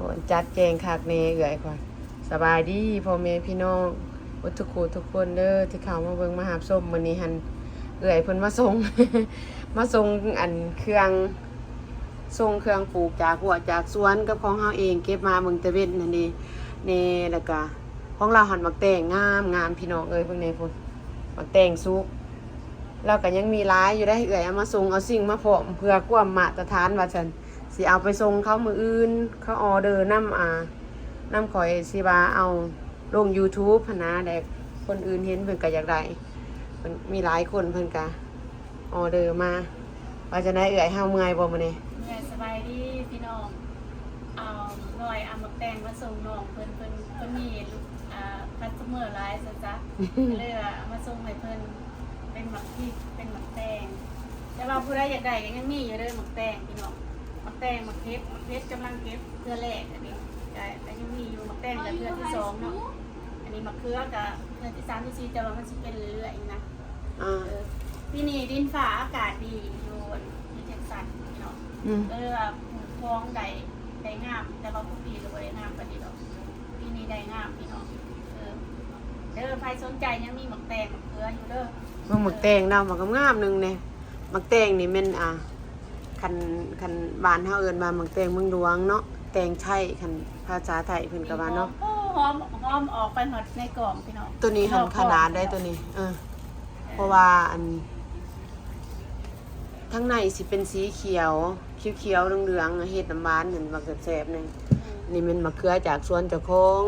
ໂອ້ ຈັດແຈງຄັກແນ່ເອື້ອຍຂ້ອຍ. ສະບາຍດີພໍ່ແມ່ພີ່ນ້ອງເບິດທຸກຜູ້ທຸກຄົນເດີ ທີ່ເຂົ້າມາເບິ່ງມາຮັບຊົມ. ມື້ນີ້ຫັ້ນເອື້ອຍເພິ່ນມາສົ່ງ ມາສົ່ງອັນເຄື່ອງ ສົ່ງເຄື່ອງປູກຈາກຮົ້ວຈາກສວນກັບຂອງເຮົາເອງ ເກັບມາເບິ່ງແຕ່ເວັນຫັ້ນເດ ແນ່. ແລ້ວກະຂອງລາວຫັ້ນໝາກແຕງງາມງາມ ພີ່ນ້ອງເອີຍ ເບິ່ງແນ່ພຸ້ນ ໝາກແຕງສຸກ. ລາວກະຍັງມີຫຼາຍຢູ່ເດ້ ເອື້ອຍເອົາມາສົ່ງ ເອົາຊິງມາພ້ອມ ເພື່ອຄວາມມາດຕະຖານວ່າຊັ້ນ. ຊິເອົາໄປສົ່ງເຂົາມື້ອື່ນ ເຂົາອໍເດີນຳ ອ່າ ນຳຂ້ອຍ ຊິວ່າເອົາລົງຢູທູບຫັ້ນນະ ແລະຄົນອື່ນເຫັນເພິ່ນກະຢາກໄດ້ ເພິ່ນມີຫຼາຍຄົນ ເພິ່ນກະອໍເດີມາ. ວ່າຈັ່ງໃດເອື້ອຍ ເຮົາເມື່ອຍບໍ່ມື້ນີ້? ເມື່ອຍ. ສະບາຍດີພີ່ນ້ອງ. ເອົາ ນ້ອຍເອົາໝາກແຕງມາສົ່ງນ້ອງເພິ່ນ ເພິ່ນ ເພິ່ນມີ ອ່າ ຄັສໂຕເມີຫຼາຍຊັ້ນຊະ ກໍເລີຍວ່າເອົາມາສົ່ງໃຫ້ເພິ່ນ. ເປັນໝາກພິກ ເປັນໝາກແຕງ ແຕ່ວ່າຜູ້ໃດຢາກໄດ້ກໍຍັງມີຢູ່ເດີ ໝາກແຕງພີ່ນ້ອງ ໝາກແຕງ ໝາກເຜັດ ໝາກເຜັດກຳລັງເກັບເທື່ອແລກ ອັນນີ້ກໍ ກໍຍັງມີຢູ່ ໝາກແຕງກໍເທື່ອທີສອງເນາະ ອັນນີ້ໝາກເຂືອກໍເທື່ອທີສາມ ທີສີ່ ແຕ່ວ່າມັນຊິເປັນເລື້ອຍໆນະ. ອ່າ ເອີ ປີນີ້ດິນຟ້າອາກາດດີຢູ່ ຢູ່ເທັກຊັສພີ່ນ້ອງ ອືມ ກໍເລີຍວ່າປູກຂອງໄດ້ ໄດ້ງາມ ແຕ່ວ່າຄູ່ປີກໍບໍ່ໄດ້ງາມປານນີ້ດອກ ປີນີ້ໄດ້ງາມພີ່ນ້ອງ. ເອີ ເດີ ໃຜສົນໃຈຍັງມີໝາກແຕງໝາກເຂືອຢູ່ເດີ. ເບິ່ງໝາກແຕງເນາະ ໝາກງາມໆໜຶ່ງແດ່. ໝາກແຕງນີ້ແມ່ນ ອ່າ ຄັນ ຄັນບ້ານເຮົາເອີ້ນວ່າໝາກແຕງເມືອງຫຼວງເນາະ ແຕງໄທ ຄັນພາສາໄທເພິ່ນກໍວ່າເນາະ. ໂອ້ ຫອມ ຫອມອອກໄປຮອດໃນກ້ອງພີ່ນ້ອງ. ໂຕນີ້ຫັ້ນຂະໜາດໃດ ໂຕນີ້ ເອີ ເອີ ເພາະວ່າອັນ ທາງໃນຊິເປັນສີຂຽວ ຂຽວໆເຫຼືອງໆ ເຮັດນ້ຳຫວານນັ້ນ ໝາກແຊບໆນັ້ນ. ອືມ ນີ້ແມ່ນໝາກເຂືອຈາກສວນເຈົ້າຂອງ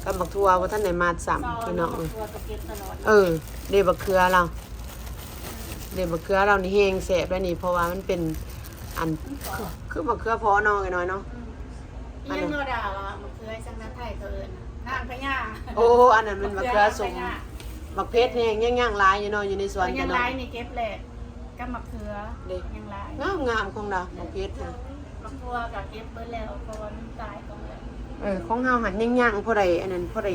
ກັບໝາກຖົ່ວບໍ່ທັນໄດ້ມັດຊ້ຳ ພີ່ນ້ອງ. ໝາກຖົ່ວກໍເກັບຕະຫຼອດ. ເອີ ເດ້ ໝາກເຂືອລາວ ເດ້ ໝາກເຂືອລາວນີ້ແຮງແຊບໄດ໋ນີ້ ເພາະວ່າມັນເປັນອັນ ມັນເປາະ ຄື ຄືໝາກເຂືອເປາະເນາະ ນ້ອຍເນາະ. ອືມ ອີ່ຫຍັງເນາະດາວະ ມະເຂືອຈັ່ງນະ ໄທເຂົາເອີ້ນນະ ນາງພະຍາ. ໂອ້ ອັນນັ້ນແມ່ນມະເຂືອສົ້ມ ນາງພະຍາ ບັກເຜັດແຮງ ຍັງ ຍັງຫຼາຍຢູ່ເນາະ ຢູ່ໃນສວນ. ເອີ ຍັງຫຼາຍນີ້ເກັບແລ້ວ ກັບມະເຂືອເດ້ ຍັງຫຼາຍ ງາມໆ ຂອງລາວ ບັກເຜັດນະ. ບັກຖົ່ວກໍເກັບເບິດແລ້ວ ເພາະວ່າມັນຕາຍຂອງເອື້ອຍ. ເອີ ຂອງເຮົາຫັ້ນຍັງ ຍັງພໍໄດ້ອັນນັ້ນ ພໍໄດ້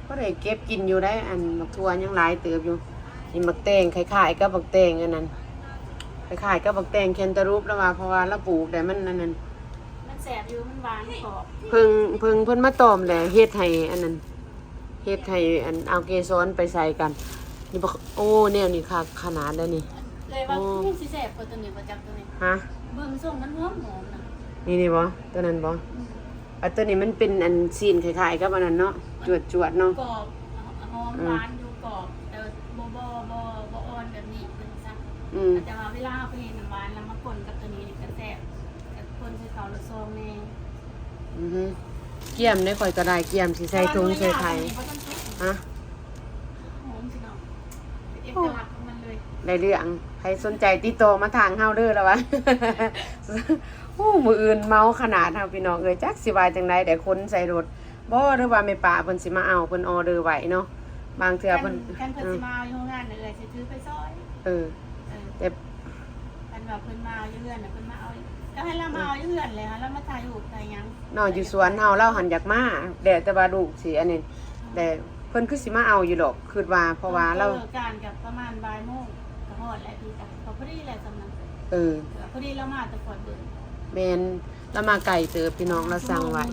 ພໍໄດ້ເກັບກິນຢູ່ໄດ໋ ອັນບັກຖົ່ວຍັງຫຼາຍເຕີບຢູ່. ນີ້ບັກແຕງ ຄ້າຍໆກັບບັກແຕງອັນນັ້ນ ຄ້າຍໆກັບບັກແຕງແຄນຕາລູບລາວວ່າ ເພາະວ່າລາວປູກໄດ້ ມັນອັນນັ້ນ ມັນແຊບຢູ່ ມັນຫວານ ມັນກອບ. ເພິ່ງ ເພິ່ງເພິ່ນມາຕອມແຫຼະ ເຮັດໃຫ້ອັນນັ້ນ ເຮັດໃຫ້ອັນ ເອົາເກສອນໄປໃສ່ກັນ. ນີ້ບັກ ໂອ້ ແນວນີ້ຄັກຂະໜາດໃດ໋ນີ້. ເອື້ອຍວ່າ ໂອ້ ຍັງຊິແຊບກວ່າໂຕນີ້ບໍ່ຈັກໂຕນີ້. ຮະ? ເບິ່ງຊົງມັນຫອມໆນະ. ນີ້ ນີ້ບໍ່? ໂຕນັ້ນບໍ່? ອືມ ອັນໂຕນີ້ມັນເປັນອັນຊີ້ນຄ້າຍໆກັບອັນນັ້ນເນາະ ຈວດໆເນາະ ກອບ ຫອມ ອືມ ຫວານຢູ່ ກອບ ແຕ່ບໍ່ ບໍ່ ບໍ່ ບໍ່ອ່ອນແບບນີ້ເພິ່ນວ່າຊັ້ນ. ອືມ ແຕ່ວ່າເວລາເຮົາໄປເຮັດນ້ຳຫວານແລ້ວມາຄົນກັບໂຕນີ້ກໍແຊບ ກັບຄົນໃສ່ເຂົ້າລະຊອງແດ່. ອືຮຶ ກຽມເດ້ ຂ້ອຍກໍໄດ້ກຽມ ຊິໃສ່ຖົງໃສ່ໄຖ. ຮະ? ຫອມພີ່ນ້ອງ ເປັນເອກະລັກຂອງມັນເລີຍ. ໄດ້ເລື່ອງ ໃຜສົນໃຈຕິດຕໍ່ມາທາງເຮົາເດີລະວ່າ. ໂອ້ ມື້ອື່ນເມົາຂະໜາດເຮົາ ພີ່ນ້ອງເອີຍ ຈັກຊິວ່າຈັ່ງໃດ ໄດ້ຂົນໃສ່ລົດບໍ່ ຫຼືວ່າແມ່ປ້າເພິ່ນຊິມາເອົາ ເພິ່ນອໍເດີໄວ້ເນາະ. ບາງເທື່ອເພິ່ນ ຄັນ ຄັນເພິ່ນ ເອີ ຊິມາເອົາຢູ່ໂຮງງານ ເອື້ອຍຊິຖືໄປຊ່ອຍ. ເອີ ເອີ ແຕ່ຄັນວ່າເພິ່ນມາເອົາຢູ່ເຮືອນນະ ເພິ່ນມາເອົາ ກໍໃຫ້ລາວມາເອົາຢູ່ເຮືອນແຫຼະ ລາວມາຖ່າຍຮູບຖ່າຍຫຍັງເນາະ. ຢູ່ສວນເຮົາ ລາວຫັ້ນຢາກມາ ແຕ່ ແຕ່ວ່າລູກຊິອັນນີ້ ແຕ່ເພິ່ນຄືຊິມາເອົາຢູ່ດອກ ຄິດວ່າ ເພາະວ່າລາວ ເອີ ການກໍປະມານບ່າຍໂມງກໍຮອດແລ້ວ ດີກໍພໍດີແຫຼະ ສ່ຳນັ້ນ. ເອີ ພໍດີລາວມາແຕ່ກ່ອນເດີ. ແມ່ນ ລາວມາໄກເຕີບ ພີ່ນ້ອງ ລາວສັ່ງໄວ້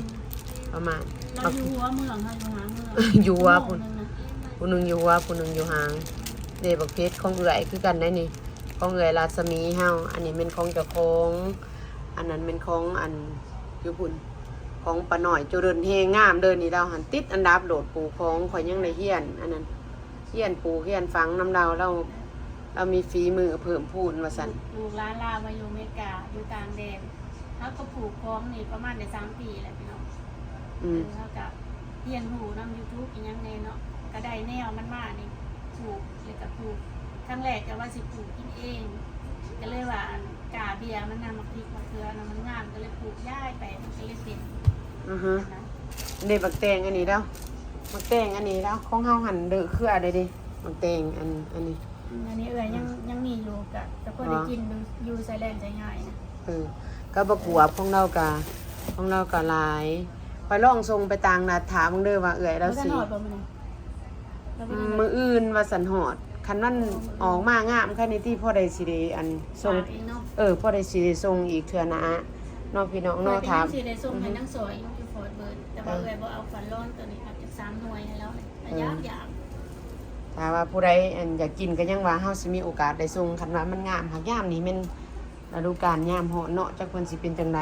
ປະມານ ລາວຢູ່ຫົວເມືອງ ເຮົາຢູ່ຫາງເມືອງ ຢູ່ຫົວພຸ້ນ. ຜູ້ໜຶ່ງຢູ່ຫົວ ຜູ້ໜຶ່ງຢູ່ຫາງ. ເດ້ ບັກເຜັດຂອງເອື້ອຍຄືກັນໄດ໋ນີ້ ຂອງເອື້ອຍລາດສະໝີເຮົາ. ອັນນີ້ແມ່ນຂອງເຈົ້າຂອງ ອັນນັ້ນແມ່ນຂອງອັນຢູ່ພຸ້ນ ຂອງປ້ານ້ອຍ. ຈຸເດີນແຮງງາມເດີນີ້ ລາວຫັ້ນຕິດອັນດັບໂລດ ປູກຂອງ. ຂ້ອຍຍັງໄດ້ຮຽນອັນນັ້ນ ຮຽນປູກຮຽນຝັງນຳລາວ ລາວ ລາວມີຝີມືເພີ່ມພູນວ່າຊັ້ນ. ລູກ ລູກຫຼານລາວມາຢູ່ເມກາ ຢູ່ຕ່າງແດນ ເຮົາກໍປູກຂອງນີ້ປະມານໄດ້ສາມປີແລ້ວພີ່ນ້ອງ. ອືມ ເອີ ເຮົາກໍຮຽນຮູ້ນຳຢູທູບອີ່ຫຍັງແດ່ເນາະ ກໍໄດ້ແນວມັນມານີ້ ປູກ ແລ້ວກໍປູກ ຄັ້ງແລກກໍວ່າຊິປູກກິນເອງ ກໍເລີຍວ່າ ອັນ ກ້າເບ້ຍມັນນະ ໝາກພິກໝາກເຂືອນະ ມັນງາມ ກໍເລີຍປູກຢາຍໄປ ມັນກໍເລີຍເປັນ. ອືຮຶ ນະ ນີ້ບັກແຕງອັນນີ້ດາວ ບັກແຕງອັນນີ້ດາວ ຂອງເຮົາຫັ້ນເດີເຄືອເດ້ ບັກແຕງອັນ ອັນນີ້. ອັນນີ້ເອື້ອຍຍັງ ຍັງມີຢູ່ ກະ ກະພໍໄດ້ກິນຢູ່ ຢູ່ໃສ່ແລ່ນໃສ່ງ່າຍນະ. ເອີ ກະບັກບວບຂອງລາວກະ ຂອງລາວກະຫຼາຍ. ຂ້ອຍລອງສົ່ງໄປຕ່າງລັດຖ້າເບິ່ງເດີວ່າເອື້ອຍລາວຊິ ບໍ່ທັນຮອດບໍ່ມື້ນີ້? ອືມ ມື້ອື່ນວ່າຊັ້ນຮອດ. ຄັນມັນ ອໍ ມື້ອື່ນ ອອກມາງາມຄັນນີ້ຕິ ພໍໄດ້ຊິໄດ້ອັນສົ່ງ ຝາກອີກເນາະ. ເອີ ພໍໄດ້ຊິໄດ້ສົ່ງອີກເທື່ອໜ້າ. ເນາະພີ່ນ້ອງເນາະ. ຂ້ອຍກໍຍັງຊິໄດ້ສົ່ງໃຫ້ ອືຮຶ ນາງສອຍຢູ່ທີ່ຟອດເບີດ ແຕ່ວ່າ ເອີ ເອື້ອຍບໍ່ເອົາຂວັນລອນຕົວນີ້ ເອົາຈັກສາມໜ່ວຍໃຫ້ລາວ ເອີ ຢາກຢາກ. ຖ້າວ່າຜູ້ໃດ ອັນ ຢາກກິນກໍຍັງວ່າເຮົາຊິມີໂອກາດໄດ້ສົ່ງ ຄັນວ່າມັນງາມ. ຫາກຍາມນີ້ແມ່ນ ລະດູການຍາມຮ້ອນເນາະ ຈັກເພິ່ນຊິເປັນຈັ່ງໃດ.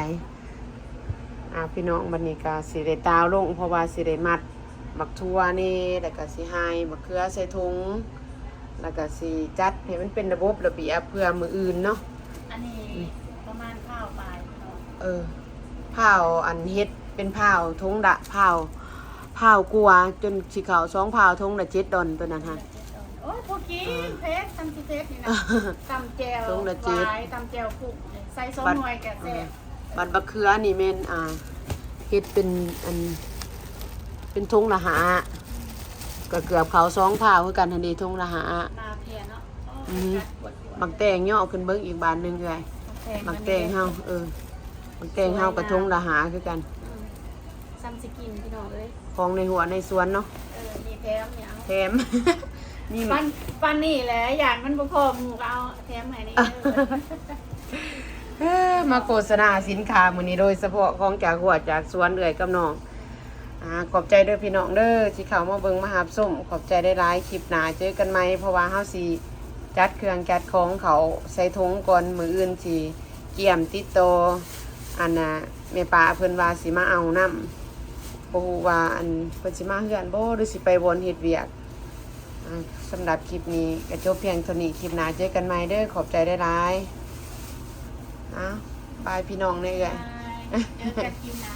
ອ່າ ພີ່ນ້ອງ ບັດນີ້ກໍຊິໄດ້ຕ່າວລົງ ເພາະວ່າຊິໄດ້ມັດໝາກຖົ່ວແດ່ ແລ້ວກໍຊິຫາຍໝາກເຂືອໃສ່ຖົງ ແລ້ວກໍຊິຈັດໃຫ້ມັນເປັນລະບົບລະບຽບເພື່ອມື້ອື່ນເນາະ. ອັນນີ້ ອືມ ປະມານພ້າວປາຍເນາະ. ເອີ ພ້າວ ອັນ ເຮັດເປັນພ້າວຖົງລະ ພ້າວ ພ້າວກວ່າ ຈົນຊິເຂົ້າສອງພ້າວ ຖົງລະເຈັດດອນ ຕົວນັ້ນຫັ້ນ. ໂອ້ຍ ບໍ່ກິນ ເອີ ເຜັດ ຊ່ຳຊິເຜັດນີ້ນະ. ຕຳແຈ່ວ ຖົງລະເຈັດ ຫວາຍ ຕຳແຈ່ວຄຸກ ໃສ່ສອງໜ່ວຍກໍແຊບ. ບັດບັກເຂືອນີ້ແມ່ນ ອ່າ ເຮັດເປັນ ອັນ ເປັນຖົງລະຫ້າ ກໍເກືອບເຂົ້າສອງພ້າວຄືກັນຫັ້ນເດ ຖົງລະຫ້າ. ມາເພຍເນາະ. ອືມ ບັກແຕງຍໍ້ຂຶ້ນເບິ່ງອີກບາດໜຶ່ງເອື້ອຍ. ບັກແຕງ ບັກແຕງເຮົາ ເອີ ບັກແຕງເຮົາກໍຖົງລະຫ້າຄືກັນ. ອືມ ຊ່ຳຊິກິນພີ່ນ້ອງເອີຍ ຂອງໃນຮົ້ວໃນສວນເນາະ. ເອີ ນີ້ແຖມນີ້ເອົາ ແຖມ ນີ້ ປານ ປານນີ້ແຫຼະ ຢ້ານມັນບໍ່ພໍໝູ່ກໍເອົາແຖມໃຫ້ນີ້ເດີ. ເອີ ມາໂຄສະນາສິນຄ້າມື້ນີ້ ໂດຍສະເພາະຂອງຈາກຮົ້ວຈາກສວນເອື້ອຍກັບນ້ອງ. ອ່າ ຂອບໃຈເດີພີ່ນ້ອງເດີ ທີ່ເຂົ້າມາເບິ່ງມາຮັບຊົມ ຂອບໃຈຫຼາຍໆ. ຄລິບໜ້າເຈີກັນໃໝ່ ເພາະວ່າເຮົາຊິຈັດເຄື່ອງຈັດຂອງເຂົ້າໃສ່ຖົງກ່ອນ ມື້ອື່ນຊິກຽມຕິດຕໍ່ ອັນນ່າ ແມ່ປ້າເພິ່ນວ່າຊິມາເອົານຳ ບໍ່ຮູ້ວ່າ ອັນ ເພິ່ນຊິມາເຮືອນບໍ່ ຫຼືຊິໄປບ່ອນເຮັດວຽກ. ອ່າ ສຳລັບຄລິບນີ້ກໍຈົບພຽງເທົ່ານີ້ ຄລິບໜ້າເຈີກັນໃໝ່ເດີ ຂອບໃຈຫຼາຍໆ. ອ້າວ ບາຍພີ່ນ້ອງເດີເອື້ອຍ ບາຍ ເຈີກັນຄລິບໜ້າ.